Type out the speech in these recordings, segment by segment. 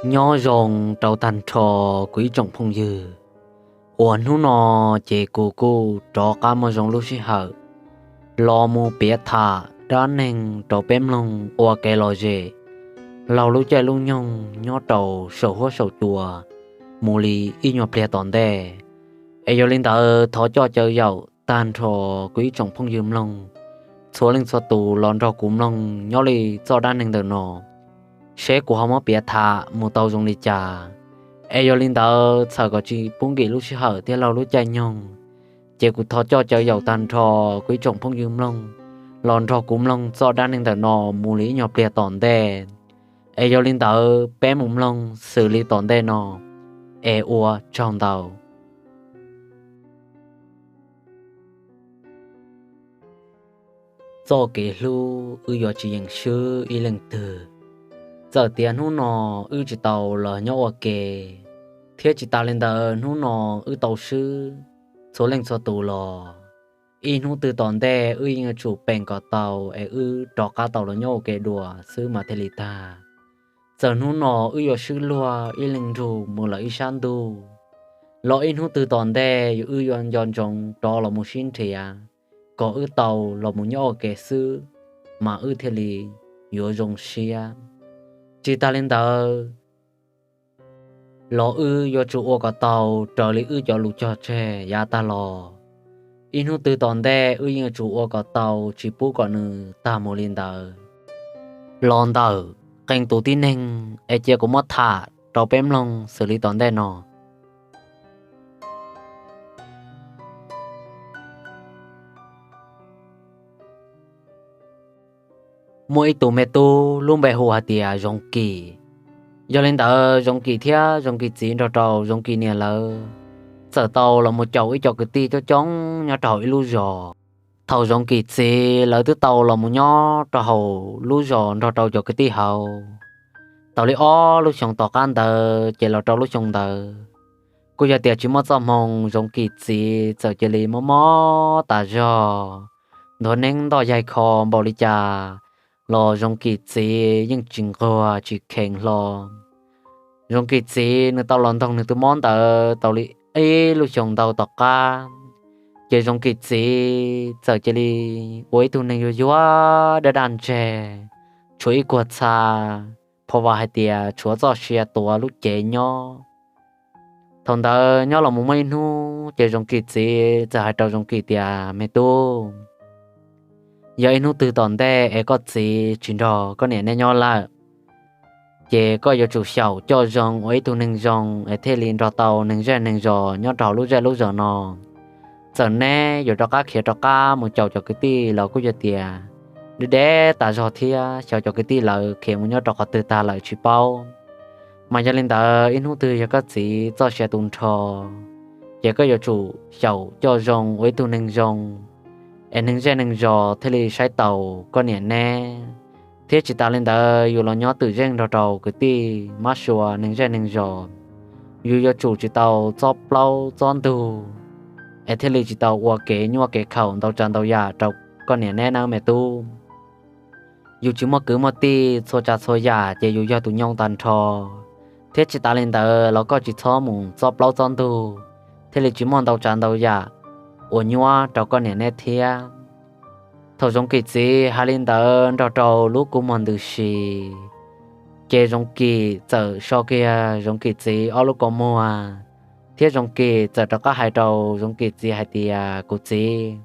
Nyob zoo rau tag nrho kuv ib tsoom phooj ywg, uas hnub no ces kuv kuj rov qab muaj zoo lub sij hawm los mus piav tham dab neeg rau peb mloog ua kev lom zem laug lub caij lub nyoog nyob rau saum huab saum cua mus li ib nyuag pliag tom ntej. Es yog li ntawd thov coj caw yaum tag nrho kuv ib tsoom phooj ywg mloog txhua leej txhua tus los nrog kuv mloog nyob li txoj dab neeg ntawm no, seb kuv ho muab piav tham mus tau zoo li cas. Es yog li ntawd txhawm kom tsis pub nkim lub sij hawm thiab laug lub caij nyoog, ces kuv thov coj caw yaum tag nrho kuv ib tsoom phooj ywg mloog los nrog kuv mloog txoj dab neeg ntawm no mus li ib nyuag pliag tom ntej. Es yog li ntawd peb mus mloog xws li tom ntej no, es ua tsaug ntau. Txoj kev hlub wb yuav tsis yeem swb ib leej twg. Txawm tias hnub no wb tsis tau los nyob ua ke, thiab tsis tas li ntawd hnub no wb tau swb txhua leej txhua tus los, ib hnub twg tom ntej wb yeej yuav tsum peem kom tau es wb rov qab tau los nyob ua ke dua xwb mas thiaj li tag. Txawm hnub no wb yuav swb luag ib leeg nrug mus lawm ib sab ntuj los ib hnub twg tom ntej yus wb yuav nco ntsoov rov los mus sib nrhiav kom wb tau los mus nyob ua ke xwb mas wb thiaj li yuav zoo siab. Tsis tas li ntawd los wb yuav tsum ua kom tau raws li wb cov lus cog tseg yav tag los. Ib hnub twg tom ntej wb yeej yuav tsum ua kom tau tsis pub kom nws tag mus li ntawd. Los ntawm qee tus tib neeg es cia kuv muab tham rau peb mloog xws li tom ntej no. Muaj ib tug me tub lub npe hu hais tias Zoov Kis. Yog li ntawd Zoov Kis thiab Zoov Kis txiv nrog rau Zoov Kis niam lawv txawm tau los mus caum ib co kwv tij coob coob nyob rau hauv ib lub zos. Thaum Zoov Kis txiv lawv twb tau los mus nyob rau hauv lub zos nrog rau cov kwv tij hauv tau li ob lub xyoo tom qab ntawd ces los rau lub xyoo ntawd kuj yog tias tsis muaj txoj hmoo, Zoov Kis txiv txawm cia li mob mob tas zog, nthuav neeb ntoj yaig kho npaum li cas los Zoov Kis txiv yeej tsis nquag tsis kheev hlo. Zoov Kis txiv nws tau los ntoog nws tus mob ntawd tau li ib lub xyoo ntau tom qab, ces Zoov Kis txiv txawm cia li ua ib tug neeg yuag yuag daj daj ntseg, tshuav ib kuag txha, phov vas hais tias tshuav txoj sia tuav lub cev nyob. Thaum ntawd nyob los mus muaj ib hnub ces Zoov Kis txiv txawm hais rau Zoov Kis tias, Me tub, yog ib hnub twg tom ntej es koj txiv tsis nrog koj niam neb nyob lawm, ces koj yuav tsum xyaum coj zoo ua ib tug neeg zoo es thiaj li nrog tau neeg zej neeg zos nyob rau hauv lub zej lub zos no. Txawm neb yuav rov qab khiav rov qab mus caum cov kwv tij los kuj yog tias deb deb tas zog thiab xyov cov kwv tij lawv khiav mus nyob rau qhov twg tag lawm tsis paub. Mas yog li ntawd ib hnub twg yog koj txiv txoj sia tu nrho, ces koj yuav tsum xyaum coj zoo ua ib tug neeg zoo, es neeg zej neeg zos thiaj li saib taus koj niam neb. Thiab tsis tas li ntawd yus los nyob twm zeej nrog rau kwv tij mab sua neeg zej neeg zos, yus yuav tsum tsis tau txob plaub txob ntug, es thiaj li tsis tau ua kev nyuaj kev khaum ntau tsav ntau yam rau koj niam neb nawb me tub. Yus tsis muaj kwv muaj tij txhua tsav txhua yam ces yus yog tus nyoo tag nrho, thiab tsis tas li ntawd los koj tsis txhob mus txob plaub txob ntug, thiaj li tsis muaj ntau tsav ntau yam uas nyuaj rau koj niam neb thiab. Thaum Zoov Kis txiv hais li ntawd nrog rau lub kua muag ntws si, ces Zoov Kis txawm so kiag Zoov Kis txiv ob lub kua muag, thiab Zoov Kis txawm rov qab hais rau Zoov Kis txiv hais tias, Kuv txiv,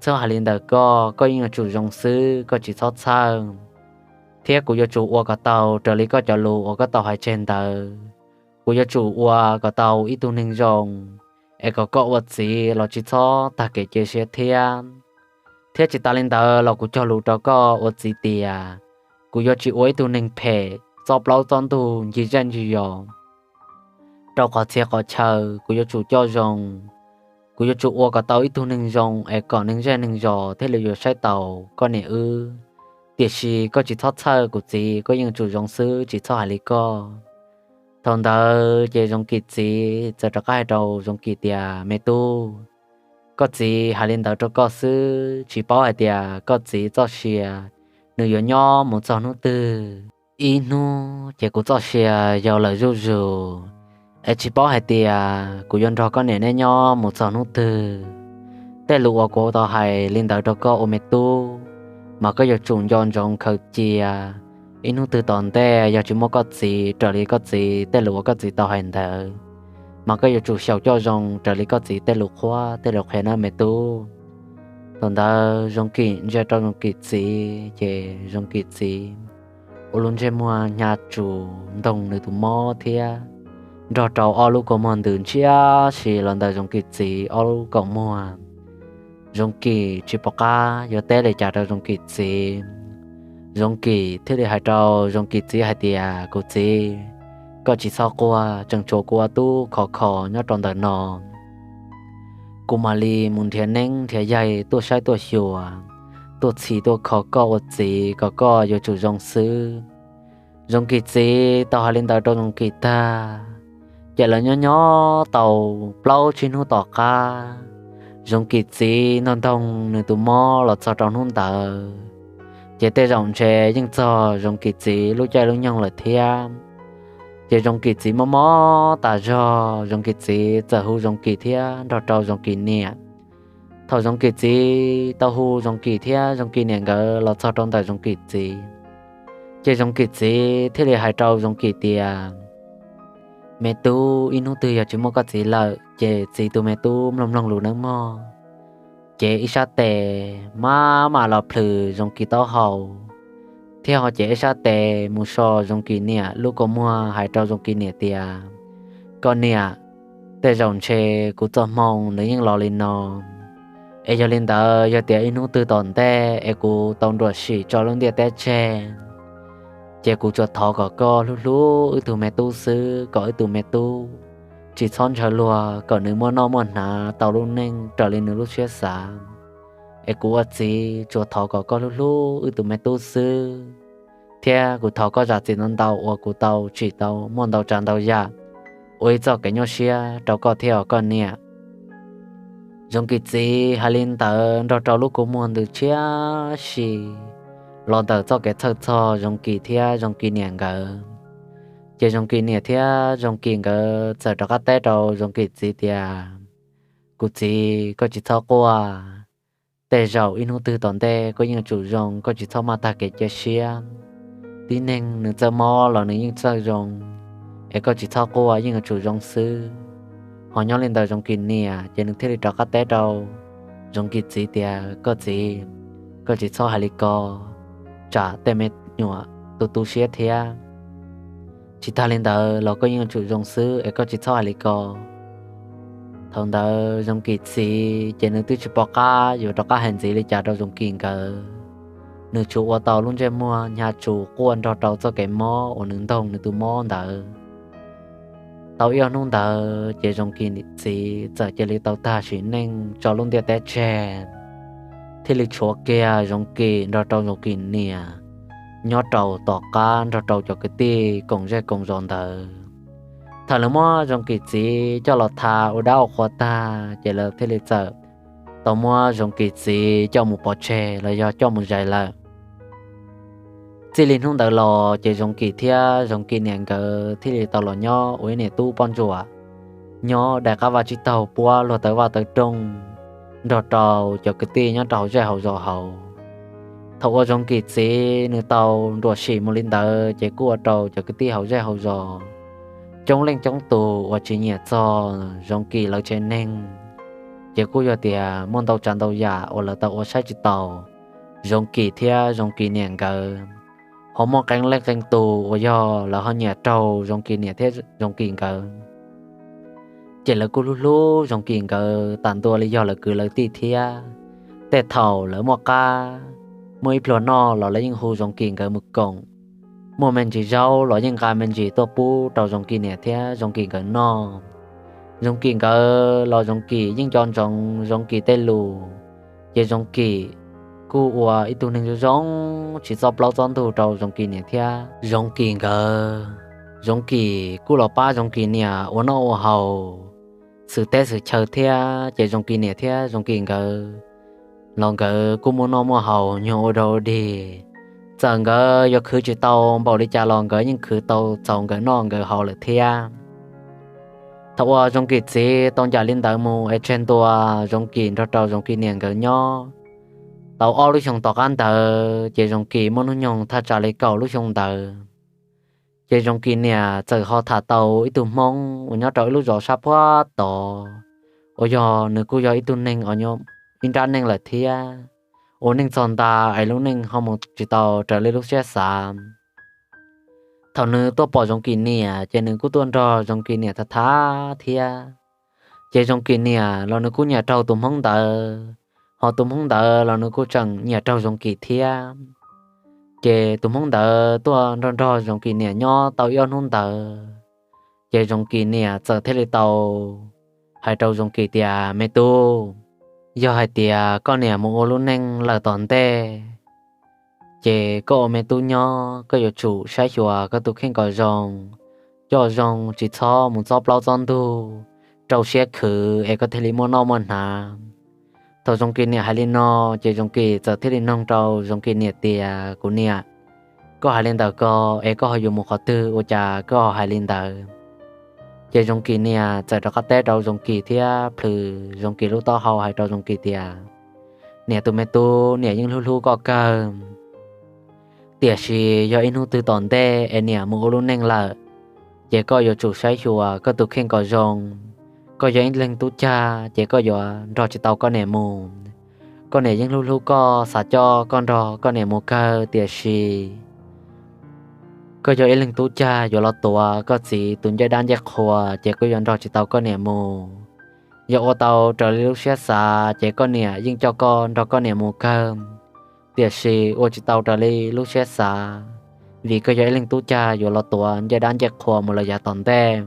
txhob hais li ntawd koj, koj yeej yuav tsum zoo xwb, koj tsis txhob txhawj, thiab kuv yuav tsum ua kom tau raws li koj cov lus uas koj tau hais tseg ntawd. Kuv yuav tsum ua kom tau ib tug neeg zoo, es kom koj ua txiv los tsis txhob tag kev cia siab thiab. Thiab tsis tas li ntawd los kuv cog lus rau koj ua txiv tias, kuv yuav tsis ua ib tug neeg phem txob plaub txob ntug ncig zej ncig zos rau qhov txhia qhov chaw, kuv yuav tsum coj zoo. Kuv yuav tsum ua kom tau ib tug neeg zoo es kom neeg zej neeg zos thiaj li yuav saib taus koj niam wb. Tiam sis koj tsis txhob txhawj kuv txiv, koj yeej yuav tsum zoo xwb, tsis txhob hais li koj. Thaum ntawd ces Zoov Kis txiv txawm rov qab hais rau Zoov Kis tias, Me tub, koj txiv hais li ntawd rau koj xwb, tsis paub hais tias koj txiv txoj sia nws yuav nyob mus txog hnub twg. Ib hnub ces kuv txoj sia yau lawm zuj zus, es tsis paub hais tias kuv yuav nrog koj niam neb nyob mus txog hnub twg. Tej lus uas kuv tau hais li ntawd rau koj ua me tub, mas koj yuav tsum nco ntsoov khaws cia. Ib hnub twg tom ntej yog tsis muaj koj txiv, raws li koj txiv tej lus uas koj txiv tau hais ntawd, mas koj yuav tsum xyaum coj zoo raws li koj txiv tej lus qhuab tej lus qhia nawb me tub. Thaum ntawd Zoo Kim ntsia rau Zoo Kim txiv ces Zoo Kim txiv ua lub ntsej muag hnyav tsuj ntoog nws tus mob thiab nrog rau ob lub kua muag ntws ntshiab si los ntawm Zoo Kim txiv ob lub kaum muag. Zoo Kim tsis pom qab yuav teb li cas rau Zoo Kim txiv. Zoo Kim thiaj li hais rau Zoo Kim txiv hais tias, Kuv txiv, koj tsis txhob quaj, tseem tshuav kuv ua tub khov kho nyob rau ntawm no. Kuv mam li mus nrhiav neeb nrhiav yaig tuaj saib tuaj xyuas, tuaj txhim tuaj kho koj ua txiv kom koj yuav tsum zoo xwb. Zoo Kim txiv tau hais li ntawd rau Zoo Kim tag, ces lawv nyob nyob tau plaub tsib hnub tom qab, Zoo Kim txiv nrog ntoog nws tus mob los txog rau hnub ntawd, ces tej zaum ntshe yeej txog Zoo Kim txiv lub caij lub nyoog lawm thiab. Ces Zoo Kim txiv mob mob tas zog, Zoo Kim txiv txawm hu Zoo Kim thiab nrog rau Zoo Kim niam. Thaum Zoo Kim txiv tau hu Zoo Kim thiab Zoo Kim niam nkawd los txog rau ntawm Zoo Kim txiv, ces Zoo Kim txiv thiaj li hais rau Zoo Kim tias, Me tub, ib hnub twg yog tsis muaj koj txiv lawm ces txiv tus me tub mloog mloog lus nawb mog. Cev ib sab tes maj mam los plhws Zoo Kim taub hau, thiab ho cev ib sab tes mus so Zoo Kim niam lub kua muag hais rau Zoo Kim niam tias, Koj niam, tej zaum ntshe kuv txoj hmoo nws yeej los li no, es yog li ntawd yog tias ib hnub twg tom ntej es kuv tau nruam sim tso lub ntiaj teb tseg, ces kuv tsuas thov kom koj hlub hlub wb tug me tub xwb, kom wb tug me tub tsis txhob ntshaw luag, kom nws muaj noj muaj hnav tau lub neej raws li nws lub siab xav. Es kuv ua txiv tsuas thov kom koj hlub hlub wb tug me tub xwb, thiab kuv thov koj zam txim ntau ntau uas kuv tau tsim tau muaj ntau tsav ntau yam ua ib txoj kev nyuaj siab rau koj thiab os koj niam. Zoo Kim txiv hais li ntawd nrog rau lub kua muag ntws tshiab si los ntawm txoj kev txhawj txog Zoo Kim thiab Zoo Kim niam nkawd. Ces Zoo Kim niam thiab Zoo Kim nkawd txawm rov qab teb rau Zoo Kim txiv tias, Kuv txiv, koj tsis txhob quaj. Tej zaum ib hnub twg tom ntej koj yeej yuav tsum zoo, koj tsis txhob maj tag kev cia siab. Tib neeg nws txawj mob los nws yeej txawj zoo, es koj tsis txhob quaj, yeej yuav tsum zoo xwb. Ho nyob li ntawd Zoo Kim niam ces nws thiaj li rov qab teb rau Zoo Kim txiv tias, Koj txiv, koj tsis txhob hais li ko, tsam tej me nyuam tu tu siab thiab. Tsis tag li ntawd los koj yeej yuav tsum zoo xwb es koj tsis txhob hais li ko. Thaum ntawd Zoo Kim txiv ces nws twb tsis pom qab yuav rov qab hais ntxiv li cas rau Zoo Kim nkawd. Nws tsuas ua tau lub ntsej muag hnyav tsuj quaj nrog rau txoj kev mob uas nws ntoog nws tus mob ntawd. Tau ib ob hnub ntawd ces Zoo Kim txiv txawm cia li tau tag sim neej tso lub ntiaj teb tseg, thiaj li tshuav kiag Zoo Kim nrog rau Zoo Kim niam nyob rau tom qab nrog rau cov kwv tij koom zej koom zos ntawd. Thaum lawv muab Zoo Kim txiv coj los tha ua dab ua qhua tag ces lawv thiaj li txawm tau muab Zoo Kim txiv coj mus pov tseg los yog coj mus zais lawm. Txij li hnub ntawd los ces Zoo Kim thiab Zoo Kim niam nkawd thiaj li tau los nyob ua ib niam tub poj ntsuam, nyob daim qab vaj tsib taug puab luag tawv vaj tawv rooj nrog rau cov kwv tij nyob rau hauv zej hauv zos hauv. Thaum uas Zoo Kim txiv nws tau nruam sim mus li ntawd ces kuj ua rau cov kwv tij hauv zej hauv zos coob leej coob tus uas tsis nyiam txog Zoo Kim lawv tsev neeg, ces kuj yog tias muaj ntau tsav ntau yam uas lawv tau ua saib tsis taus Zoo Kim thiab Zoo Kim niam nkawd. Ho muaj qee leej qee tus uas yog lawv ho nyiam raug Zoo Kim niam thiab Zoo Kim nkawd, ces lawv kuj hlub hlub Zoo Kim nkawd tas ntua li yog lawv kwv lawv tij thiab. Tej thaum lawv muaj qab, muaj ib pluag noj los lawv yeej hu Zoo Kim nkawd mus koom. Muaj me ntsis zaub los yeej nqa me ntsis tuaj pub rau Zoo Kim niam thiab Zoo Kim nkawd noj. Zoo Kim nkawd los Zoo Kim yeej nco ntsoov Zoo Kim tej lus, ces Zoo Kim kuj ua ib tug neeg zoo zoo tsis txob plaub txob ntug rau Zoo Kim niam thiab Zoo Kim nkawd. Zoo Kim kuj los pab Zoo Kim niam ua noj ua haus, xwm teb xwm chaw thiab, ces Zoo Kim niam thiab Zoo Kim nkawd los nkawd kuj muaj noj muaj haus nyuag ua dog ua dig. Txawm nkawd yuav khwv tsis tau npaum li cas los nkawd yeej khwv tau txaus nkawd noj nkawd haus lawm thiab. Thaum uas Zoo Kis txiv tau ncaim li ntawd mus es tseg ntua Zoo Kis nrog rau Zoo Kis niam nkawd nyob tau ob lub xyoo tom qab ntawd, ces Zoo Kis muaj hnub nyoog thaj tsam li kaum lub xyoo ntawd. Ces Zoo Kis niam txawm ho tham tau ib tug Hmoob uas nyob rau ib lub zos sab puag tod, uas yog nws kuj yog ib tug neeg uas ib nrab neej lawm thiab, ua neej txog nta es lub neej ho mus tsis tau raws li lub siab xav. Thaum nws tuaj pom Zoo Kis niam ces nws kuj tuaj nrog Zoo Kis niam tham tham thiab. Ces Zoo Kis niam los nws kuj nyiam raug tus Hmoob ntawd, ho tus Hmoob ntawd los nws kuj tseem nyiam raug Zoo Kis thiab. Ces tus Hmoob ntawd tuaj nrog nrog Zoo Kis niam nyob tau ib ob hnub ntawd, ces Zoo Kis niam txawm thiaj li tau hais rau Zoo Kis tias, Me tub, yog hais tias koj niam mus ua lub neej lawm tom ntej, ces koj ua me tub nyob koj yuav tsum saib xyuas koj tus kheej kom zoo, coj zoo, tsis txhob mus txob plaub txob ntug, rau siab khwv es koj thiaj li muaj noj muaj hnav. Thaum Zoo Kis niam hais li no, ces Zoo Kis txawm thiaj li noog rau Zoo Kis niam tias, Kuv niam, koj hais li ntawd ko es koj ho yuav mus qhov twg ua cas koj ho hais li ntawd? Ces Zoo Kis niam txawm rov qab teb rau Zoo Kis thiab plhws Zoo Kis lub taub hau hais rau Zoo Kis tias, Niam tus me tub, niam yeej hlub hlub koj kawg, tiam sis yog ib hnub twg tom ntej es niam mus ua lub neej lawm, ces koj yuav tsum saib xyuas koj tus kheej kom zoo. Koj yog ib leeg tub cag ces koj yuav nrog tsis tau koj niam mus. Koj niam yeej hlub hlub koj, xav coj koj nrog koj niam mus kawg, tiam sis koj yog ib leeg tub cag yuav los tuav koj txiv tus ncej dab ncej qhua, ces koj yuav nrog tsis tau koj niam mus. Yog ua tau raws li lub siab xav ces koj niam yeej coj koj nrog koj niam mus kawg, tiam sis ua tsis tau raws li lub siab xav, vim koj yog ib leeg tub cag yuav los tuav ncej dab ncej qhua mus lawm yav tom ntej,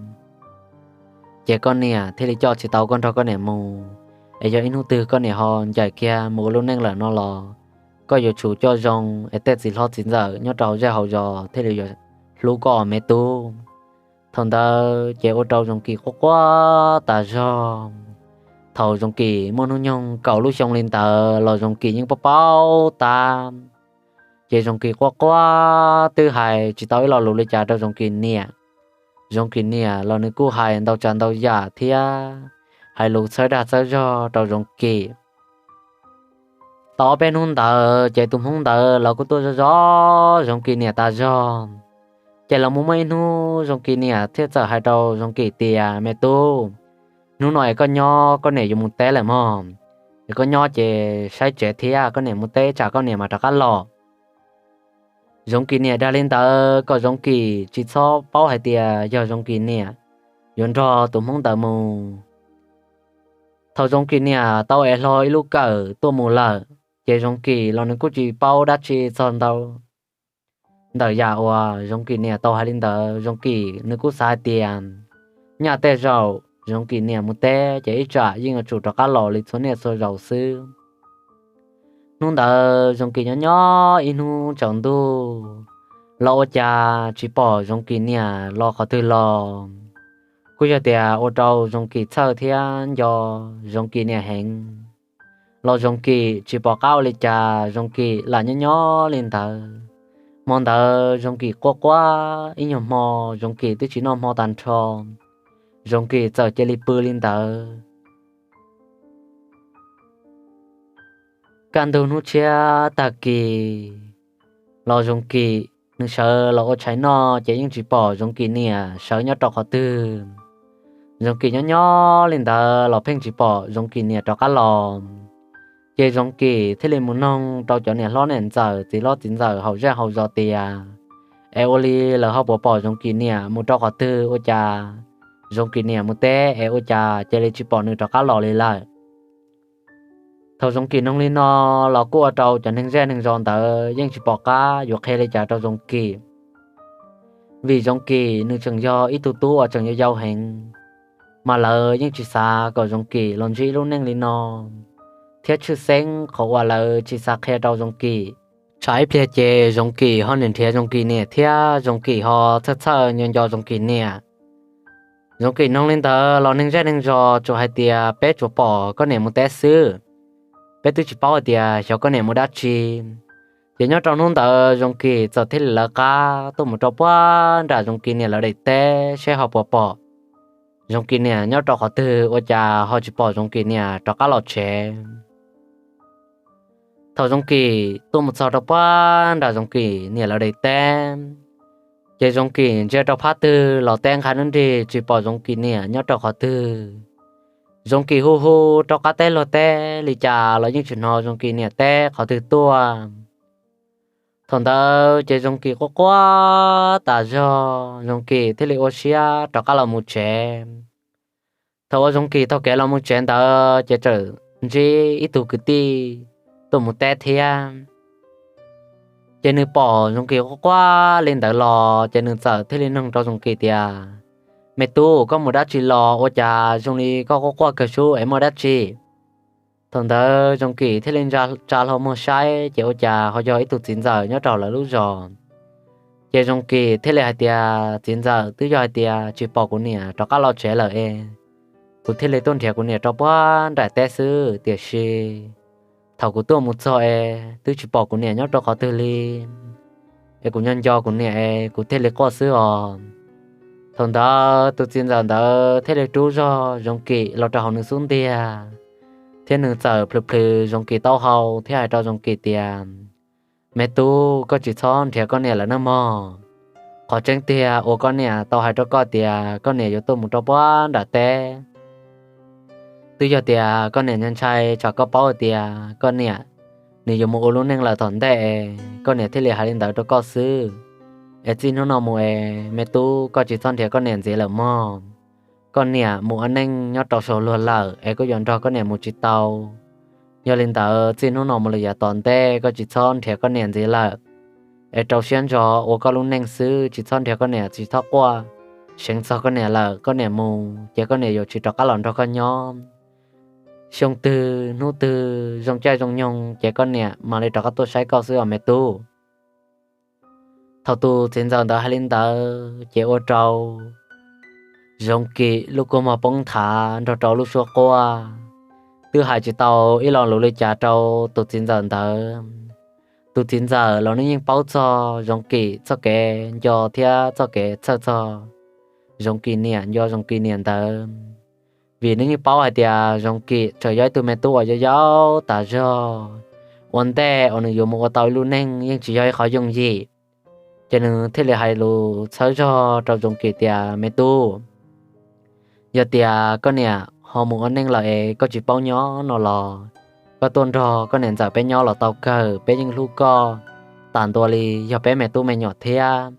ces koj niam thiaj li coj tsis tau koj nrog koj niam mus. Es yog ib hnub twg koj niam ho ncaim kiag mus ua lub neej lawm no los, koj yuav tsum coj zoo es tej txiv hlob txiv ntxawm nyob rau hauv zej hauv zos thiaj li yuav hlub koj me tub. Thaum ntawd ces ua rau Zoo Kis quaj quaj tas zog. Thaum Zoo Kis muaj hnub nyoog kaum lub xyoo li ntawd los Zoo Kis yeej paub paub tab. Ces Zoo Kis quaj quaj twb hais tsis tau ib lo lus li cas rau Zoo Kis niam. Zoo Kis niam los nws kuj hais ntau tsav ntau yam thiab hais lus txhawb dag txhawb zog rau Zoo Kis. Tau ob peb hnub ntawd ces tus Hmoob ntawd los kuj tuaj zov zov Zoo Kis niam tas zog. Ces los mus muaj ib hnub Zoo Kis niam thiaj txawm hais rau Zoo Kis tias, Me tub, hnub no es koj nyob, koj niam yuav mus teb lawm mog, es koj nyob ces saib tsev thiab, koj niam mus teb tsam koj niam mam rov qab los. Zoo Kis niam dag li ntawd kom Zoo Kis tsis txhob paub hais tias yog Zoo Kis niam yuav nrog tus Hmoob ntawd mus. Thaum Zoo Kis niam tau ev hlo ib lub kawm tuaj mus lawm, ces Zoo Kis los nws kuj tsis paub dab tsi txog ntau ntawm yam uas Zoo Kis niam tau hais li ntawd. Zoo Kis nws kuj xav hais tias nyaj tej zaum Zoo Kis niam mus teb ces ib tsam yeej yuav tsum rov qab los li txhua niaj txhua zaus xwb. Hnub ntawd Zoo Kis nyob nyob ib hnub tsaus ntuj los ua cas tsis pom Zoo Kis niam los qhov twg los. Kuj yog tias ua rau Zoo Kis txhawj thiab nco Zoo Kis niam heev. Los Zoo Kis tsis pom qab ua li cas, Zoo Kis lam nyob nyob li ntawd. Hmo ntawd Zoo Kis quaj quaj ib nyuag hmo, Zoo Kis twb tsis noj hmo tag nrho, Zoo Kis txawm cia li pw li ntawd. Kaj ntug hnub tshiab tag kis los Zoo Kis nws sawv los ua tshais noj ces yeej tsis pom Zoo Kis niam sawv nyob rau qhov twg. Zoo Kis nyob nyob li ntawd los pheej tsis pom Zoo Kis niam rov qab los. Ces Zoo Kis thiaj li mus noog rau cov niam hlob niam ntxawm txiv hlob txiv ntxawm hauv zej hauv zos tias es ua li lawv ho puas pom Zoo Kis niam mus rau qhov twg ua cas Zoo Kis niam mus teb es ua cas cia li tsis pom nws rov qab los li lawm. Thaum Zoo Kis noog li no los kuj ua rau cov neeg zej neeg zos ntawd yeej tsis pom qab yuav qhia li cas rau Zoo Kis, vim Zoo Kis nws tseem yog ib tug tub uas tseem yau yau heev, mas lawv yeej tsis xav kom Zoo Kis los ntsib ib lub neej li no thiab tshwj xeeb qhov uas lawv tsis xav qhia rau Zoo Kis. Tsam ib pliag ces Zoo Kis ho niaj nrhiav Zoo Kis niam thiab Zoo Kis ho txhawj txhawj nco nco Zoo Kis niam. Zoo Kis noog li ntawd los neeg zej neeg zos tsuas hais tias peb tsuas pom koj niam mus teb xwb, peb twb tsis paub hais tias xyov koj niam mus dab tsi. Ces nyob rau hnub ntawd Zoo Kis txawm thiaj li lawv qab tuaj mus rau puag nram Zoo Kis niam lawv daim teb saib ho puas pom Zoo Kis niam nyob rau qhov twg, ua cas ho tsis pom Zoo Kis niam rov qab los tsev. Thaum Zoo Kis tuaj mus txog rau puag nram Zoo Kis niam lawv daim teb, ces Zoo Kis ntsia rau phab twg los teb nqha nruab nrig tsis pom Zoo Kis niam nyob rau qhov twg. Zoo Kis hu hu rau qab teb luag teb li cas los yeej tsis hnov Zoo Kis niam teb qhov twg tuaj. Thaum ntawd ces Zoo Kis quaj quaj tas zog, Zoo Kis thiaj li ua siab rov qab los mus tsev. Thaum uas Zoo Kis taug kev los mus tsev ntawd ces txawm ntsib ib tug kwv tij tuaj mus teb thiab. Ces nws pom Zoo Kis quaj quaj li ntawd los ces nws txawm thiaj li nug rau Zoo Kis tias, Me tub, koj mus dab tsi los ua cas zoo li koj quaj quaj kawg sub es muaj dab tsi? Thaum ntawd Zoo Kis thiaj li tsa hlo muag saib ces ua cas ho yog ib tug txiv ntxawm nyob rau lawv lub zos. Ces Zoo Kis thiaj li hais tias, Txiv ntxawm, twb yog hais tias tsis pom kuv niam rov qab los tsev lawm es kuv thiaj li tuaj nrhiav kuv niam rau puag nram teb xwb, tiam sis thaum kuv tuaj mus txog es twb tsis pom kuv niam nyob rau qhov twg li, es kuv nyob nco kuv niam es kuv thiaj li quaj xwb os. Thaum ntawd tus txiv ntxawm ntawd thiaj li rub zog Zoo Kis los rau hauv nws xub ntiag, thiab nws txawm plhws plhws Zoo Kis taub hau thiab hais rau Zoo Kis tias, Me tub, koj tsis txhob nrhiav koj niam lawm nawb mog. Qhov tseeb tiag uas koj niam tau hais rau koj tias koj niam yuav tuaj mus rau puag nram teb, twb yog tias koj niam ntshai tsam koj paub tias koj niam nws yuav mus ua lub neej lawm tom ntej, koj niam thiaj li hais li ntawd rau koj xwb. Es txij hnub no mus es me tub, koj tsis txhob nrhiav koj niam ntxiv lawm mog. Koj niam mus ua neej nyob rau saum luag lawm es koj yuav nrog koj niam mus tsis tau. Yog li ntawd txij hnub no mus lawm yav tom ntej koj tsis txhob nrhiav koj niam ntxiv lawm, es rau siab ntso ua koj lub neej xwb, tsis txhob nrhiav koj niam, tsis txhob quaj. Seev txog koj niam lawm, koj niam mus ces koj niam yuav tsis rov qab los nrog koj nyob. Xyoo twg hnub twg zoo caij zoo nyoog ces koj niam mam li rov qab tuaj saib koj xwb os me tub. Thaum tus txiv ntxawm ntawd hais li ntawd ces ua rau Zoo Kis lub kua muag poob nthav nrog rau lub suab quaj. Twb hais tsis tau ib lo lus li cas rau tus txiv ntxawm ntawd. Tus txiv ntxawm los nws yeej paub txog Zoo Kis txoj kev nco thiab txoj kev txhawj txog Zoo Kis niam, nco Zoo Kis niam ntawd. Vim nws yeej paub hais tias Zoo Kis tseem yog ib tug me tub uas yau yau tas zog, ua ntej uas nws yuav mus ua tau ib lub neej yeej tsis yog ib qhov yooj yim. Ces nws thiaj li hais lus txhawb zog rau Zoo Kis tias, Me tub, yog tias koj niam ho mus ua neej lawm es koj tsis paub nyob no los koj tuaj nrog koj niam ntxawm peb nyob los tau kawg, peb yeej hlub koj tas ntua li yog peb me tub me nyuam thiab.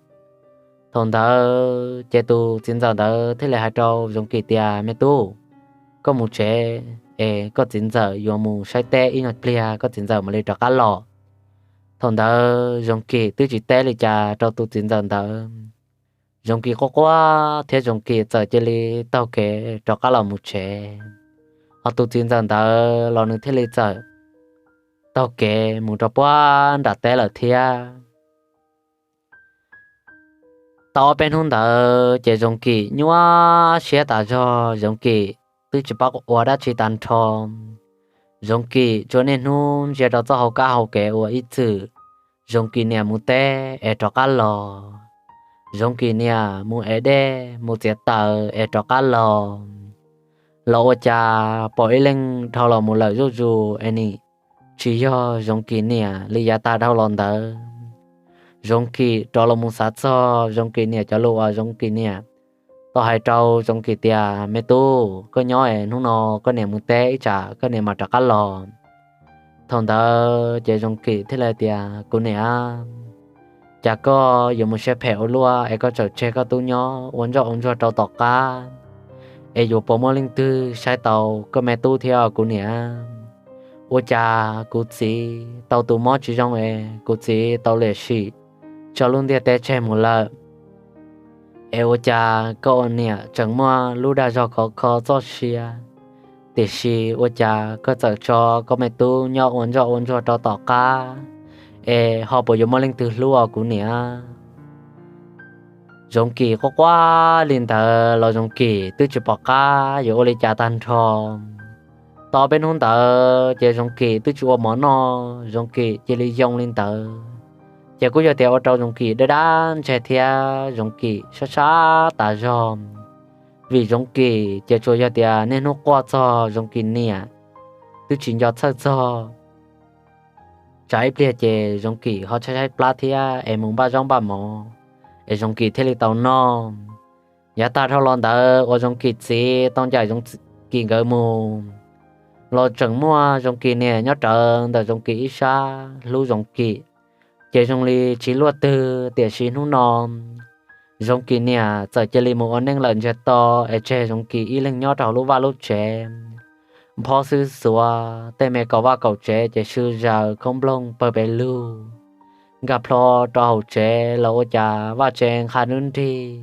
Thaum ntawd ces tus txiv ntxawm ntawd thiaj li hais rau Zoo Kis tias, Me tub, koj mus tsev es koj txiv ntxawm yuav mus saib teb ib nyuag pliag, koj txiv ntxawm mam li rov qab los. Thaum ntawd Zoo Kis twb tsis teb li cas rau tus txiv ntxawm ntawd. Zoo Kis quaj quaj thiab Zoo Kis txawm cia li taug kev rov qab los mus tsev. Ho tus txiv ntxawm ntawd los nws thiaj li txawm taug kev mus rau puag nram teb lawm thiab. Tau ob peb hnub ntawd ces Zoo Kis nyuaj siab tas zog, Zoo Kis twb tsis paub ua dab tsi tag nrho. Zoo Kis tsuas niaj hnub ntsia rau txoj hauv kab hauv kev ua ib txwm Zoo Kis niam mus teb es rov qab los, Zoo Kis niam mus ev dej mus txiav taws es rov qab los. Los ua cas pom ib leeg dhau los mus lawm zuj zus es nim tsis yog Zoo Kis niam li yav tag dhau los ntawd. Zoo Kis rov los mus xav txog Zoo Kis niam cov lus uas Zoo Kis niam tau hais rau Zoo Kis tias, Me tub, koj nyob es hnub no koj niam mus teb ib tsam koj niam mam rov qab los. Thaum ntawd ces Zoo Kis thiaj li tias, Kuv niam, cas koj yuav mus siab phem ua luaj es koj txawm tseg koj tub nyob ua ntsoj ua ntsuag rau tom qab, es yuav puas muaj leej twg saib tau koj me tub thiab kuv niam? Ua cas kuv txiv tau tus mob tsis zoo es kuv txiv tau liam sim tso lub ntiaj teb tseg mus lawm, es ua cas koj ua niam tseem muaj lub dag zog khov kho txoj sia, tiam sis ua cas koj txawm tso koj me tub nyob ua ntsoj ua ntsuag rau tom qab, es ho puas yuav muaj leej twg hlub os kuv niam? Zoo Kis quaj quaj li ntawd los Zoo Kis twb tsis pom qab yuav ua li cas tag nrho. Tau peb hnub ntawd ces Zoov Kis twb tsis ua mov noj, Zoov Kis cia li yoo li ntawd. Ces kuj yog tias ua rau Zoov Kis daj daj ntseg thiab Zoov Kis sab sab tas zog. Vim Zoov Kis ces tsuas yog tias niaj hnub quaj txog Zoov Kis niam, twb tsis nco txhawj txog. Tsam ib pliag ces Zoov Kis ho tshaib tshaib plab thiab es mus npaj zaub npaj mov, es Zoov Kis thiaj li tau noj. Yav tag dhau los ntawd uas Zoov Kis txiv tau ncaim Zoov Kis nkawd mus, los tseem muaj Zoov Kis niam nyob rawv ntawm Zoov Kis ib sab hlub Zoov Kis, ces zoo li tsis luaj twg. Tiam sis hnub no Zoov Kis niam txawm cia li mus ua neej lawm ntsiag to, es tseg Zoov Kis ib leeg nyob rau hauv lub vaj lub tsev. Nphob xwb xuav, tej me kaum vaj kaum tsev ces swb zaws khoob nplooj pawg pes lug, nkag plho rau hauv tsev los ua cas vaj tsev nqha nrub nrig,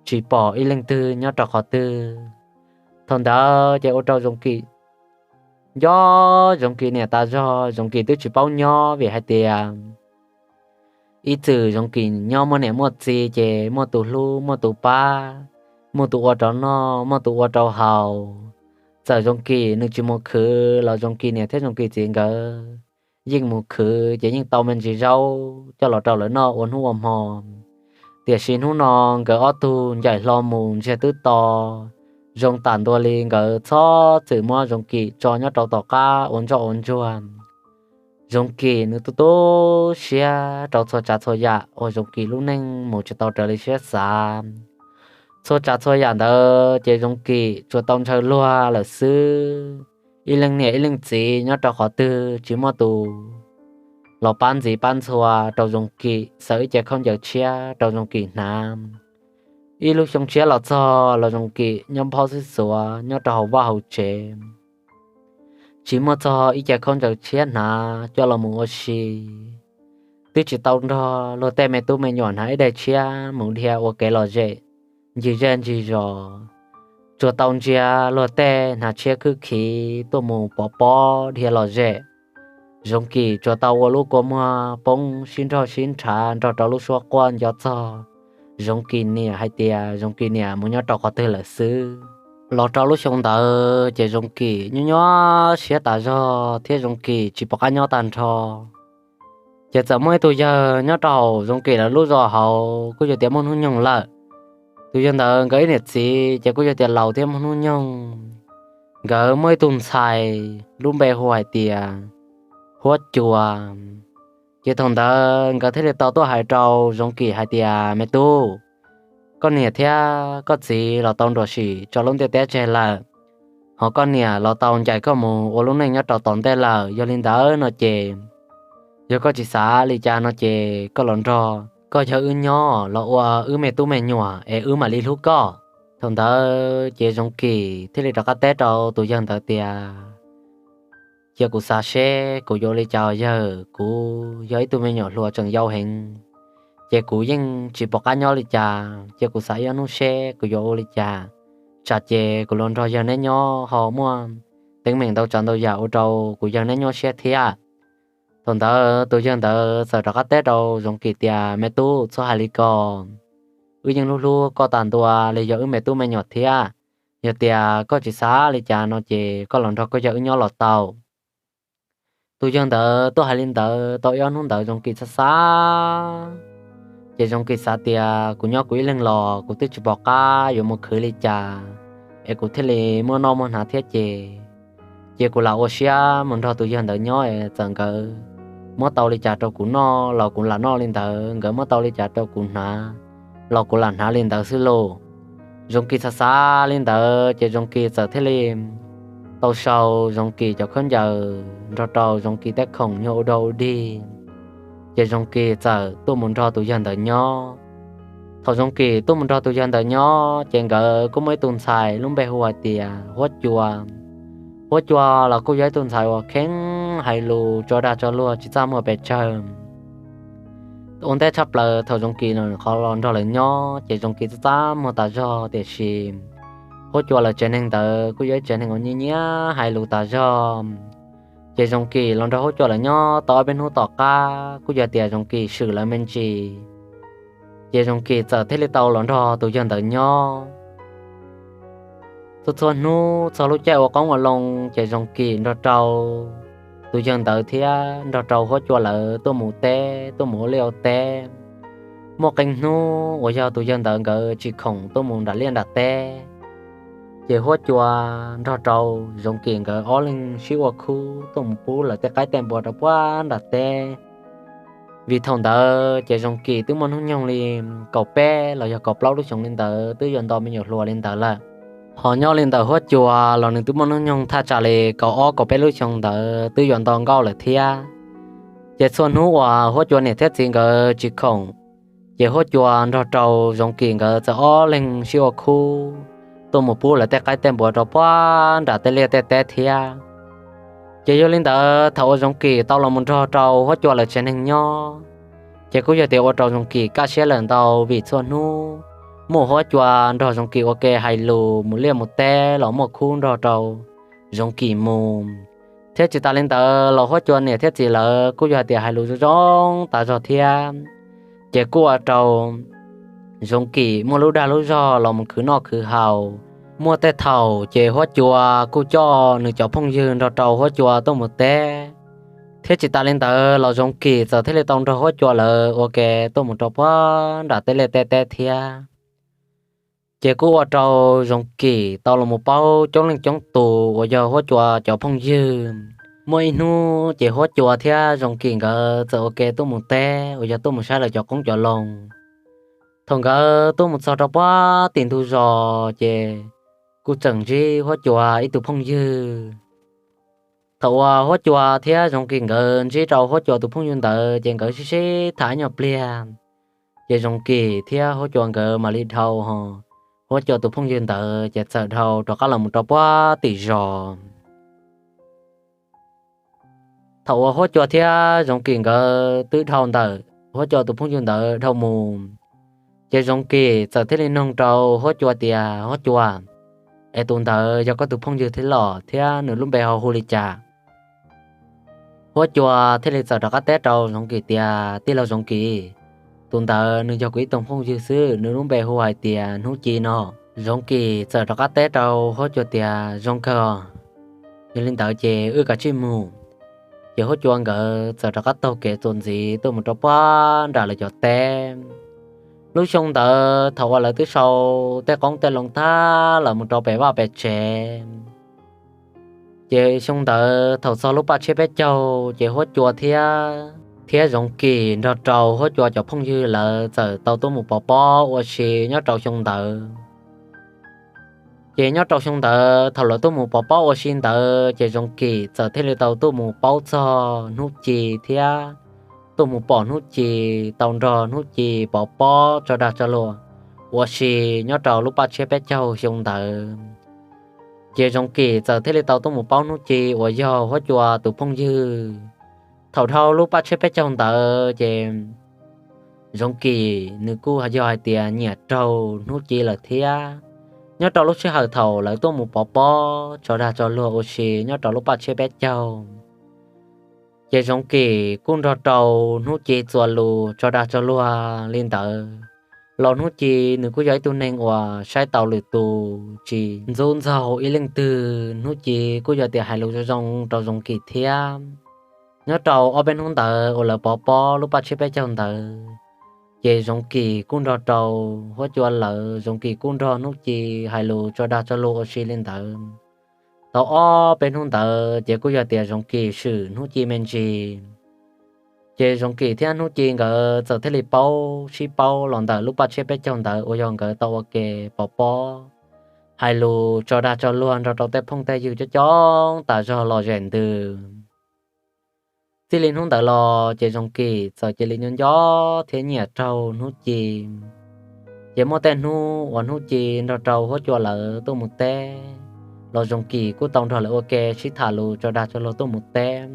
tsis pom ib leej twg nyob rau qhov twg. Thaum ntawd ces ua rau Zoov Kis nco Zoov Kis niam tas zog. Zoov Kis twb tsis paub nyob vim hais tias ib txwm Zoov Kis nyob muaj niam muaj txiv ces muaj tus hlub muaj tus pab, muaj tus ua rau noj muaj tus ua rau haus. Txawm Zoov Kis nws tsis mus khwv los Zoov Kis niam thiab Zoov Kis txiv nkawd yeej mus khwv ces yeej tau me ntsis zaub coj los rau lawv noj ua hnub ua hmo. Tiam sis hnub no nkawd ob tug ncaim hlo mus ntsiag twb to, zoo tam ntua li nkawd txhob txwm muab Zoov Kis tso nyob rau tom qab ua ntsoj ua ntsuag. Zoov Kis nws tu tu siab rau txhua tsav txhua yam uas Zoov Kis lub neej mus tsis tau raws li siab xav. Txhua tsav txhua yam ntawd ces Zoov Kis tsuas tau ntshaw luag lawm xwb. Ib leej niam ib leej txiv nyob rau qhov twg tsis muaj tus los pab ntxiv pab ntxhua rau Zoov Kis, xaws ib ce khaub ncaws tshiab rau Zoov Kis hnav. Ib lub xyoo tshiab los txog los Zoov Kis nyob nphob xwb xuav nyob rau hauv vaj hauv tsev. Tsis muaj txog ib ce khaub ncaws tshiab hnav coj los mus ua si. Twb tsis tau nrog luag tej me tub me nyuam hnav ib daim tshiab mus dhia ua kev lom zem ncig zej ncig zos. Tsuas tau ntsia luag tej hnav tshiab khwb khiv tuaj mus pov pob dhia lom zem. Zoov Kis tsuas tau ua lub kua muag poob sib nrog sib nrhav nrog rau lub suab quaj nco txog Zoov Kis niam hais tias Zoov Kis niam mus nyob rau qhov twg lawm xwb. Los rau lub xyoo ntawd ces Zoov Kis nyuaj nyuaj siab tas zog thiab Zoov Kis tsis pom qab nyob tag nrho. Ces txawm muaj ib tug yawg nyob rau hauv Zoov Kis lawv lub zos hauv kuj yog tias muaj hnub nyoog lawm. Tus yawg ntawd nkawd ib niam txiv ces kuj yog tias laus thiab muaj hnub nyoog. Nkawd muaj ib tug ntxhais lub npe hu hais tias Huab Cua. Ces thaum ntawd nkawd thiaj li tau tuaj hais rau Zoov Kis hais tias, me tub, koj niam thiab koj txiv los tau nruam sim tso lub ntiaj teb tseg lawm, hos koj niam los tau ncaim koj mus ua lub neej nyob rau tom ntej lawm. Yog li ntawd no ces yog koj tsis xav li cas no ces koj los nrog koj yawg wb nyob los ua wb me tub me nyuam es wb mam li hlub koj. Thaum ntawd ces Zoov Kis thiaj li rov qab teb rau tus yawg ntawd tias, cia kuv xav seb kuv yuav ua li cas os yawg, kuv yog ib tug me nyuam hluas tseem yau heev, ces kuv yeej tsis pom qab nyob li cas. Cia kuv xav ib ob hnub seb kuv yuav ua li cas, tsam ces kuv los nrog yawg neb nyob ho muaj teeb meem ntau tsav ntau yam ua rau kuv yawg neb nyuaj siab thiab. Thaum ntawd tus yawg ntawd txawm rov qab teb rau Zoov Kis tias, me tub, txhob hais li ko, wb yeej hlub hlub koj tas ntua li yog wb me tub me nyuam thiab. Yog tias koj tsis xav li cas no ces koj los nrog koj yawg wb nyob los tau. Tus yawg ntawd tuaj hais li ntawd tau ib ob hnub ntawd Zoov Kis xav xav, ces Zoov Kis xav tias, kuv nyob kuv ib leeg los kuv twb tsis pom qab yuav mus khwv li cas, es kuv thiaj li muaj noj muaj hnav thiab ces, ces kuv lam ua siab mus nrog tus yawg ntawd nyob es txawm nkawd muab tau li cas rau kuv noj los kuv lam noj li ntawd, nkawd muab tau li cas rau kuv hnav los kuv lam hnav li ntawd xwb lauj. Zoov Kis xav xav li ntawd ces Zoov Kis txawm thiaj li tau sau Zoov Kis cov khaub ncaws nrog rau Zoov Kis tej khoom nyuag ua dog ua dig, ces Zoov Kis txawm tuaj mus nrog tus yawg ntawd nyob. Thaum Zoov Kis tuaj mus nrog tus yawg ntawd nyob ces nkawd kuj muaj ib tug ntxhais lub npe hu hais tias Huab Cua. Huab Cua los kuj yog ib tug ntxhais uas kheev hais lus tso dag tso luag tsis txaj muag pes tsawg. Ua ntej tshaj plaws thaum Zoov Kis qhov los nrog lawv nyob ces Zoov Kis txaj txaj muag tas zog, tiam sis Huab Cua lawv tsev neeg ntawd kuj yog ib tsev neeg uas nyiam nyiam hais lus tas zog. Ces Zoov Kis los nrog Huab Cua lawv nyob tau ob peb hnub tom qab kuj yog tias Zoov Kis swm lawv me ntsis, ces Zoov Kis txawm thiaj li tau los nrog tus yawg ntawd nyob. Txhua txhua hnub txog lub caij ua qoob ua loo ces Zoo Kim nrog rau tus yawg ntawd thiab nrog rau huab cua lawv tuaj mus teb, tuaj mus ua liaj ua teb. Muaj qee hnub uas yog tus yawg ntawd nkawd tsis khoom tuaj mus nram liaj nram teb, ces huab cua nrog rau Zoo Kim nkawd ob leeg sib ua khub tuaj mus pub lawv tej qaib tej npua rau puag nram teb. Vim thaum ntawd ces Zoo Kim twb muaj hnub nyoog li kaum peb los yog kaum plaub lub xyoos li ntawd, twb yuav nto me nyuam hluas li ntawd lawm. Ho nyob li ntawm huab cua los nws twb muaj hnub nyoog thaj tsam li kaum ob kaum peb lub xyoos ntawd, twb yuav nto nkauj lawm thiab. Ces txhua hnub uas huab cua niam thiab txiv nkawd tsis khoom, ces huab cua nrog rau Zoo Kim nkawd txawm ob leeg sib ua khub tuaj mus pub lawv tej qaib tej npua rau puag nram tej liaj tej teb thiab. Ces yog li ntawd thaum uas Zoo Kim tau los mus nrog rau huab cua lawv tsev neeg nyob, ces kuj yog tias ua rau Zoo Kim kaj siab lawm ntau, vim txhua hnub muaj huab cua nrog Zoo Kim ua ke hais lus mus liaj mus teb los muaj khub nrog rau Zoo Kim mus. Thiab tsis tas li ntawd los huab cua niam thiab txiv lawv kuj yog hais tias hais lus zoo zoo tas zog thiab. Ces kuj ua rau Zoo Kim muaj lub dag lub zog los mus khwv noj khwv haus. Muaj tej thaum ces huab cua kuj coj nws cov phooj ywg nrog rau huab cua tuaj mus teb. Thiab tsis tas li ntawd los Zoo Kim txawm thiaj li tau nrog huab cua lawv ua ke tuaj mus rau puag nram tej liaj tej teb thiab. Ces kuj ua rau Zoo Kim tau los mus paub coob leej coob tus uas yog huab cua cov phooj ywg. Muaj ib hnub ces huab cua thiab Zoo Kim nkawd txawm ua ke tuaj mus teb uas yog tuaj mus saib lawv cov qoob cov loo. Thaum nkawd tuaj mus txog rau puag tim ntug zos ces kuj tseem ntsib huab cua ib tug phooj ywg. Thaum uas huab cua thiab Zoo Kim nkawd ntsib rau huab cua tus phooj ywg ntawd ces nkawd sib sib tham ib nyuag pliag, ces Zoo Kim thiab huab cua nkawd mam li dhau ho huab cua tus phooj ywg ntawd ces txawm dhau rov qab los mus rau puag tim zos. Thaum uas huab cua thiab Zoo Kim nkawd twb dhau ntawm huab cua tus phooj ywg ntawd dhau mus, ces Zoo Kim txawm thiaj li noog rau huab cua tias, Huab cua, es tus ntawd yog koj tus phooj ywg thiab los thiab nws lub npe ho hu li cas? Huab cua thiaj li txawm rov qab teb rau Zoo Kim tias, Tij laug Zoo Kim, tus ntawd nws yog kuv ib tug phooj ywg xwb, nws lub npe hu hais tias Hnub Ci no. Zoo Kim txawm rov qab teb rau huab cua tias, Zoo kawg, yog li ntawd ces wb kav tsij mus. Ces huab cua nkawd txawm rov qab taug kev txuas ntxiv tuaj mus rau puag nram lawv cov teb. Lub xyoo ntawd thaum uas lawv twb sau tej qoob tej loo tag lawm mus rau pem vaj pem tsev, ces xyoo ntawd thaum txog lub paj tshiab peb caug ces huab cua thiab, thiab Zoo Kim nrog rau huab cua cov phooj ywg lawv txawm tau tuaj mus pov pob ua si nyob rau xyoo ntawd. Ces nyob rau xyoo ntawd thaum lawv tuaj mus pov pob ua si ntawd ces Zoo Kim txawm thiaj li tau tuaj mus paub txog Hnub Ci thiab tuaj mus pom Hnub Ci, tau nrog Hnub Ci pov pob tso dag tso luag ua si nyob rau lub paj tshiab peb caug xyoo ntawd. Ces Zoo Kim txawm thiaj li tau tuaj mus paub Hnub Ci uas yog huab cua tus phooj ywg. Thaum dhau lub paj tshiab peb caug ntawd ces Zoo Kim nws kuj yog hais tias nyiam raug Hnub Ci lawm thiab. Nyob rau lub sij hawm thaum lawv tuaj mus pov pob tso dag tso luag ua si nyob rau lub paj tshiab peb caug, ces Zoo Kim kuj nrog rau Hnub Ci txuas lus tso dag tso luag li ntawd. Los Hnub Ci nws kuj yog ib tug neeg uas saib taus lwm tus, tsis ntxub ntxaug ib leej twg. Hnub Ci kuj yog tias hais lus zoo zoo rau Zoo Kim thiab. Nyob rau ob peb hnub ntawd uas lawv pov pob lub paj tshiab peb caug ntawd, ces Zoo Kim kuj nrog rau huab cua lawv, Zoo Kim kuj nrog Hnub Ci hais lus tso dag tso luag ua si li ntawd. Tau ob peb hnub ntawd ces kuj yog tias Zoo Kim swm Hnub Ci me ntsis. Ces Zoo Kim thiab Hnub Ci nkawd txawm thiaj li paub sib paub los ntawm lub paj tshiab peb caug ntawd uas yog nkawd tau ua ke pov pob hais lus tso dag tso luag nrog rau tej phooj tej ywg coob coob tas zog los zem ntws. Txij li hnub ntawd los ces Zoo Kim txawm cia li nyob nco thiab nyiam raug Hnub Ci. Ces muaj tej hnub uas Hnub Ci nrog rau huab cua lawv tuaj mus teb, los Zoo Kim kuj tau nrog lawv ua ke sib tham lus tso dag tso luag tuaj mus teb.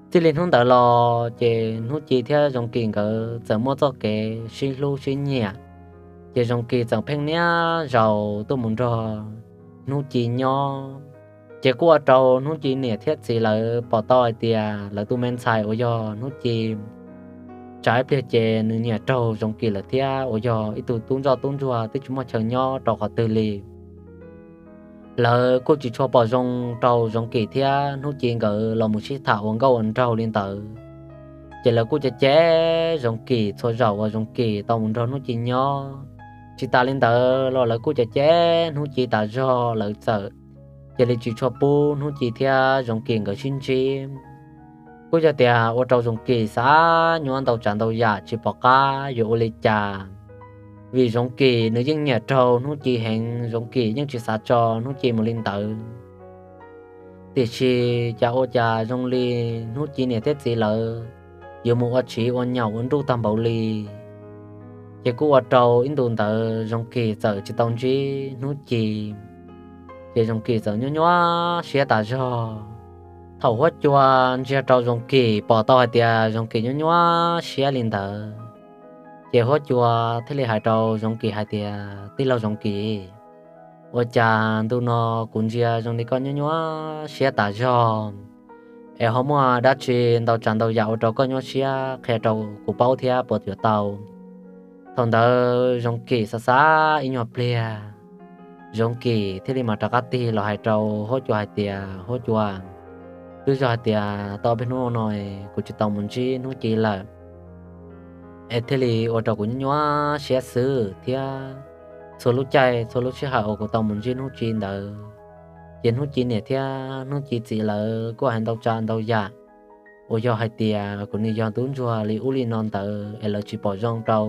Txij li hnub ntawd los ces Hnub Ci thiab Zoo Kim nkawd txawm muaj txoj kev sib hlub sib nyiam. Ces Zoo Kim txawm pheej niaj zaus tuaj mus nrog Hnub Ci nyob. Ces kuj ua rau Hnub Ci niam thiab txiv lawv pom tau hais tias lawv tus me ntxhais uas yog Hnub Ci tsam ib pliag ces nws nyiam raug Zoo Kim lawm thiab, uas yog ib tug tub ntsoj tub ntsuag twb tsis muaj chaw nyob rau qhov twg li. lawv kuj tsis tshua pom zoo rau Zoov Kim thiab Hnub Ci nkawd los mus sib tham ua nkauj ua nraug li ntawd. Ces lawv kuj cem cem Zoov Kim txhua zaus uas Zoov Kim tau mus nrog Hnub Ci nyob. Tsis tas li ntawd los lawv kuj cem cem Hnub Ci tas zog, lawv txawm cia li tsis tshua pub Hnub Ci thiab Zoov Kim nkawd sib ntsib. Kuj yog tias ua rau Zoov Kim xav nyuaj ntau tsav ntau yam tsis pom qab yuav ua li cas, vim Zoov Kim nws yeej nyiam raug Hnub Ci heev, Zoov Kim yeej tsis xav tso Hnub Ci mus li ntawd. Tiam sis cas ua cas zoo li Hnub Ci niam thiab txiv lawv yuav mus ua tsiv ua nyaum ua nruj tag npaum li. Ces kuj ua rau ib ntu ntawd Zoov Kim txawm tsis tau ntsib Hnub Ci, ces Zoov Kim txawm nyuaj nyuaj siab tas zog. Thaum huab cua ntsia rau Zoov Kim pom tau hais tias Zoov Kim nyuaj nyuaj siab li ntawd, ces huab cua thiaj li hais rau Zoov Kim hais tias, Tij laug Zoov Kim, ua cas ntu no kuv ntsia zoo li koj nyuaj nyuaj siab tas zog, es ho muaj dab tsi ntau tsav ntau yam ua rau koj nyuaj siab, qhia rau kuv paub thiab puas yuav tau? Thaum ntawd Zoov Kim xav xav ib nyuag pliag, Zoov Kim thiaj li mam rov qab tig los hais rau huab cua hais tias, Huab cua, twb yog hais tias tau peb hnub no kuv tsis tau mus ntsib Hnub Ci lawm, es thiaj li ua rau kuv nyuaj nyuaj siab xwb thiab. Txhua lub caij txhua lub sij hawm uas kuv tau mus ntsib Hnub Ci ntawd, ces Hnub Ci niam thiab Hnub Ci txiv lawv kuj hais ntau tsav ntau yam uas yog hais tias kuv nws yog tub ntsuag li ub li no ntawd es lawv tsis pom zoo rau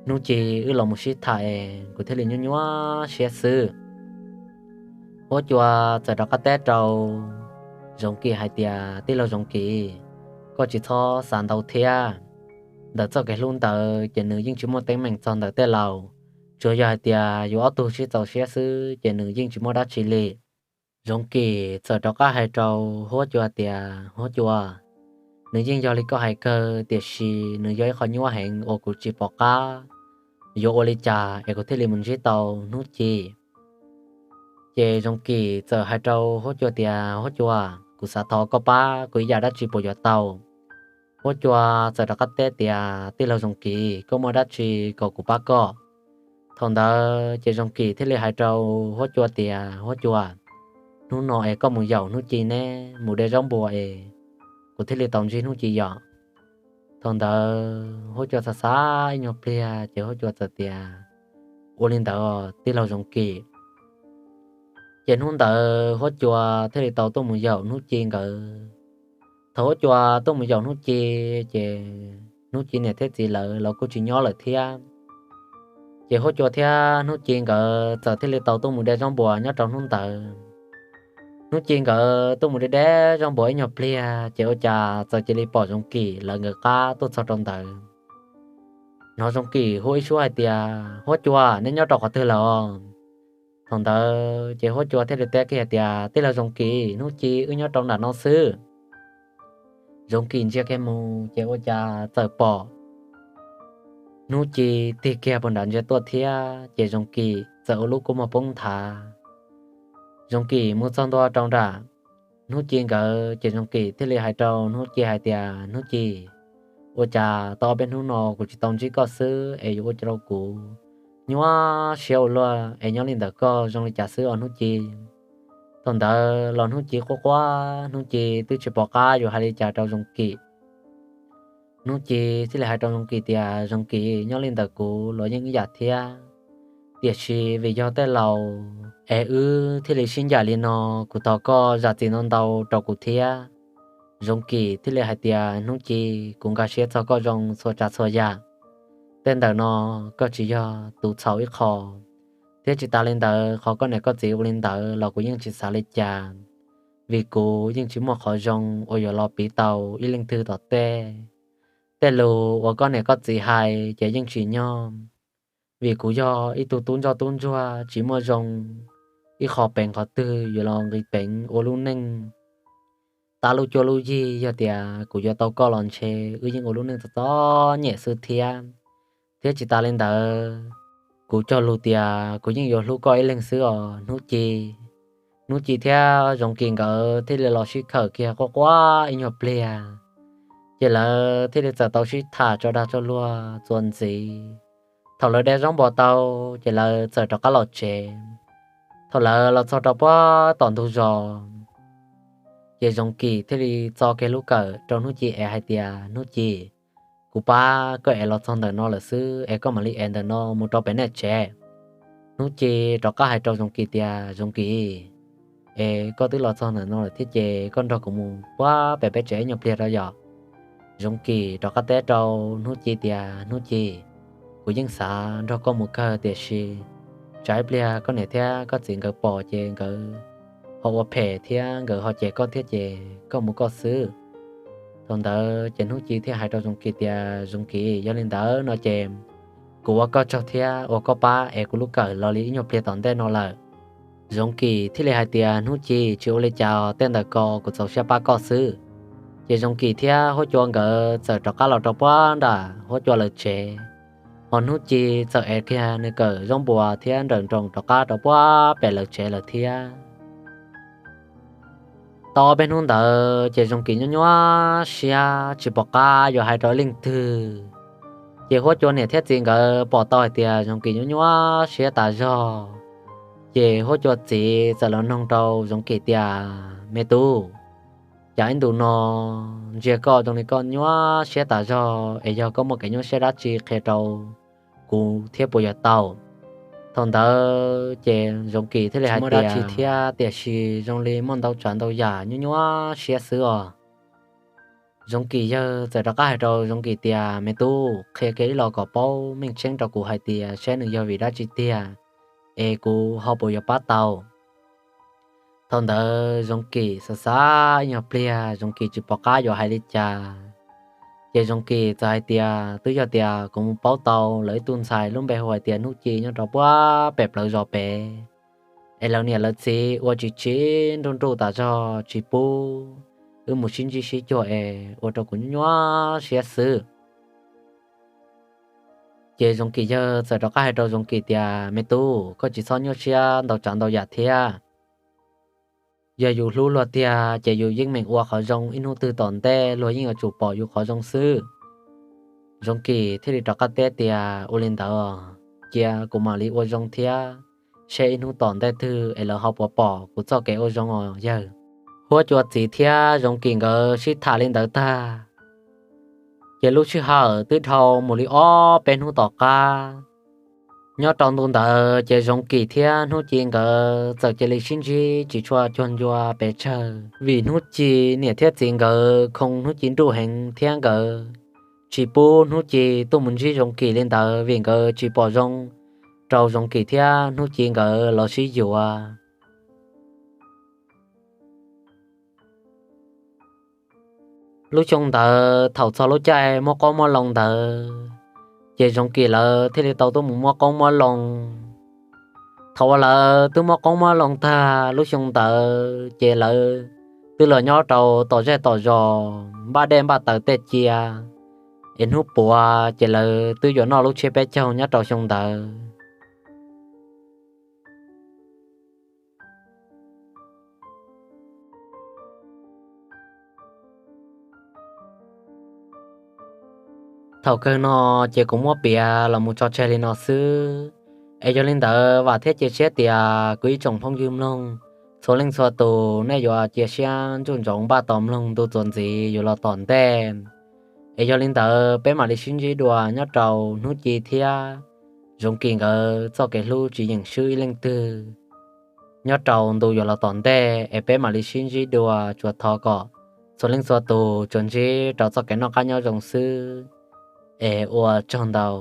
Hnub Ci wb los mus sib tham es kuv thiaj li nyuaj nyuaj siab xwb. Huab cua txawm rov qab teb rau Zoov Kim hais tias, Tij laug Zoov Kim, koj tsis txhob xav ntau thiab. Ntawm txoj kev hlub ntawd ces nws yeej tsis muaj teeb meem txog ntawm tej laus, tsuas yog hais tias yus ob tug sib txaus siab xwb ces nws yeej tsis muaj dab tsi li. Zoov Kim txawm rov qab hais rau huab cua tias, Huab cua, nws yeej yog li koj hais kawg, tiam sis nws yog ib qho nyuaj heev uas kuv tsis pom qab yuav ua li cas es kuv thiaj li mus ntsib tau Hnub Ci. Ces Zoov Kim txawm hais rau huab cua tias, Huab cua, kuv xav thov koj pab kuv ib yam dab tsi puas yuav tau? Huab cua txawm rov qab teb tias, Tij laug Zoov Kim, koj muaj dab tsi kom kuv pab koj? Thaum ntawd ces Zoov Kim thiaj li hais rau huab cua tias, Huab cua, hnub no es koj mus yaum Hnub Ci neb mus de zaub npua es kuv thiaj li tau ntsib Hnub Ci yom. Thaum ntawd huab cua xav xav ib nyuag pliag ces huab cua txawm tias, Ua li ntawd tij laug Zoov Kim. Ces hnub ntawd huab cua thiaj li tau tuaj mus yaum Hnub Ci nkawd. Thaum huab cua tuaj mus yaum Hnub Ci, ces Hnub Ci niam thiab txiv lawv los kuj tsis nyob lawm thiab. Ces huab cua thiab Hnub Ci nkawd txawm thiaj li tau tuaj mus de zaub npua nyob rau hnub ntawd. Hnub Ci nkawd tuaj mus de de zaub npua ib nyuag pliag ces ua cas txawm cia li pom Zoov Kim lawv nkawd qab tuaj txog rau ntawd. Hnov Zoov Kim hu ib suab hais tias, Huab cua, neb nyob rau qhov twg lawm os? Thaum ntawd ces huab cua thiaj li teb kiag hais tias, Tij laug Zoov Kim, Hnub Ci wb nyob rau nram no xwb. Zoov Kim ntsia kiag mus ces ua cas txawm pom Hnub Ci tig kiag puag nram ntsia tuaj thiab, ces Zoov Kim txawm ua lub kua muag poob nthav. Zoov Kim mus txog ntua rau nram Hnub Ci nkawd ces Zoov Kim thiaj li hais rau Hnub Ci hais tias, Hnub Ci, ua cas tau ob peb hnub no kuv tsis tau ntsib koj xwb es yuav ua rau kuv nyuaj siab ua luaj es nyob li ntawm koj zoo li cas xwb os Hnub Ci? Thaum ntawd los Hnub Ci quaj quaj, Hnub Ci twb tsis pom qab yuav hais li cas rau Zoov Kim. Hnub Ci thiaj li hais rau Zoov Kim tias, Zoov Kim, nyob li ntawm kuv los yeej ib yam thiab, tiam sis vim yog tej laus es wb thiaj li sib ncaim li no, kuv thov koj zam txim ntau ntau rau kuv thiab. Zoov Kim thiaj li hais tias, Hnub Ci, kuv nkag siab txog koj zoo txhua tsav txhua yam, tej ntawm no koj tsis yog tus txhaum ib qho, thiab tsis tas li ntawd qhov koj niam koj txiv ua li ntawd los kuv yeej tsis xav li cas, vim kuv yeej tsis muaj qhov zoo uas yuav los piv tau ib leej twg tom tej. Tej lus uas koj niam koj txiv hais ces yeej tsis nyog, vim kuv yog ib tug tub ntsoj tub ntsuag tsis muaj zoo ib qho peev qhov twg yuav los nqis peev ua lub neej tab lub cuab lub yig. Yog tias kuv yuav tau koj los ntshe wb yeej ua lub neej txom txom nyem xwb thiab. Thiab tsis tas li ntawd, kuv cog lus tias kuv yeej yuav hlub koj ib leeg xwb os Hnub Ci. Hnub Ci thiab Zoov Kim nkawd thiaj li los sib khawm kiag quaj quaj ib nyuag pliag, ces lawv thiaj li txawm tau sib tham tso dag tso luag txuas ntxiv. Thaum lawv de zaub npua tau, ces lawv txawm rov qab los tsev. Thaum lawv los txog rau puag tom ntug zos, ces Zoov Kis thiaj li txo kiag lub kawm rau Hnub Ci ev hais tias, Hnub Ci, kuv pab koj ev los txog ntawm no lawm xwb es koj mam li ev ntawm no mus rau pem nej tsev. Hnub Ci rov qab hais rau Zoov Kis tias, Zoov Kis, es koj twb los txog ntawm no lawm thiab ces koj nrog kuv mus puag pem peb tsev ib nyuag pliag rau yom. Zoov Kis rov qab teb rau Hnub Ci tias, Hnub Ci, kuv yeej xav nrog koj mus kawg tiam sis tsam ib pliag koj niam thiab koj txiv nkawd pom ces nkawd ho ua phem thiab nkawd ho cem koj thiab ces koj mus koj xwb. Thaum ntawd ces Hnub Ci thiaj hais rau Zoov Kis tias, Zoov Kis, yog li ntawd no ces kuv ua koj tsaug thiab ua koj pab es kuv lub kawm los li ib nyuag pliag tom ntej no lawm. Zoov Kis thiaj li hais tias, Hnub Ci, tsis ua li cas, tej ntawd ko kuv txaus siab pab koj xwb. Ces Zoov Kis thiab Huab Cua nkawd txawm rov qab los rau puag nram Huab Cua lawv tsev, ho Hnub Ci txawm ev kiag nws kawm zaub npua thiab nrawm nroos rov qab rau puag pem lawv tsev lawm thiab. Tau ob peb hnub ntawd ces Zoov Kis nyuaj nyuaj siab tsis pom qab yuav hais rau leej twg. Ces Huab Cua niam thiab txiv nkawd pom tau hais tias Zoov Kis nyuaj nyuaj siab tas zog, ces Huab Cua txiv txawm los noog rau Zoov Kis tias, Me tub, cas ib ntus no ntsia koj zoo li koj nyuaj siab tas zog es yog koj muaj kev nyuaj siab dab tsi qhia rau kuv thiab puas yuav tau? Thaum ntawd ces Zoov Kis thiaj li hais tias, Tsis muaj dab tsi thiab, tiam sis zoo li muaj ntau tsav ntau yam nyuaj nyuaj siab xwb os. Zoov Kis yawg txawm rov qab hais rau Zoov Kis tias, Me tub, qhia kiag ib los kom paub meej tseeb rau kuv hais tias saib nws yog vim dab tsi tiag es kuv ho puas yuav pab tau. Thaum ntawd Zoov Kis xav xav ib nyuag pliag, Zoov Kis tsis pom qab yuav hais li cas. Ces Zoov Kis txawm hais tias, Twb yog tias kuv mus paub tau lawv ib tug ntxhais lub npe hu hais tias Hnub Ci nyob rau puag pem plawv zos pem, es lawv niam lawv txiv ua tsis tsis nruj nruj tas zog tsis pub wb mus sib ntsib sib cuag es ua rau kuv nyuaj nyuaj siab xwb. Ces Zoov Kis yawg txawm rov qab hais rau Zoov Kis tias, Me tub, koj tsis txhob nyuaj siab ntau tsav ntau yam thiab. Yog yus hlub luag tiag ces yus yeej meem ua qhov zoo, ib hnub twg tom ntej luag yeej yuav tsum pom yus qhov zoo xwb. Zoov Kis thiaj li rov qab teb tias, Ua li ntawd, cia kuv mam li ua zoo thiab, seb ib hnub tom ntej twg es lawv ho puas pom kuv txoj kev ua zoo os yawg. Huab Cua txiv thiab Zoov Kis nkawd sib tham li ntawd tag, ces lub sij hawm twb dhau mus li ob peb hnub tom qab. Nyob rau ntu ntawd ces Zoov Kis thiab Hnub Ci nkawd txawm cia li sib ntsib tsis tshua cuag ncua pes tsawg, vim Hnub Ci niam thiab txiv nkawd khoo Hnub Ci nruj heev thiab nkawd tsis pub Hnub Ci tuaj mus ntsib Zoov Kis li ntawd vim nkawd tsis pom zoo rau Zoov Kis thiab Hnub Ci nkawd los sib yuav. Lub xyoo ntawd thaum txog lub caij muab qoob muab loo ntawd, ces Zoov Kis lawv thiaj li tau tuaj mus muab qoob muab loo. Thaum uas lawv twb muab qoob muab loo tag lub xyoo ntawd ces lawv twb los nyob rau tom zej tom zos npaj dej npaj taws tej cia, es hnub puav ces lawv twb yuav noj lub tsiab peb caug nyob rau xyoo ntawd. Thaum kawg no ces kuv muab piav los mus tso tseg li no xwb. Es yog li ntawd vam thiab cia siab tias kuv ib tsoom phooj ywg mloog txhua leej txhua tus nej yuav cia siab ntsuj ntsoov npaj tos mloog ntu txuas ntxiv yuav los tom ntej. Es yog li ntawd peb mam li sib ntsib dua nyob rau Hnub Ci thiab Zoov Kis nkawd txoj kev hlub tsis yeem swb ib leej twg nyob rau ntu yuav los tom ntej, es peb mam li sib ntsib dua. Tsuas thov kom txhua leej txhua tus tsuas ntsib rau txoj kev noj qab nyob zoo xwb, es ua tsaug ntau.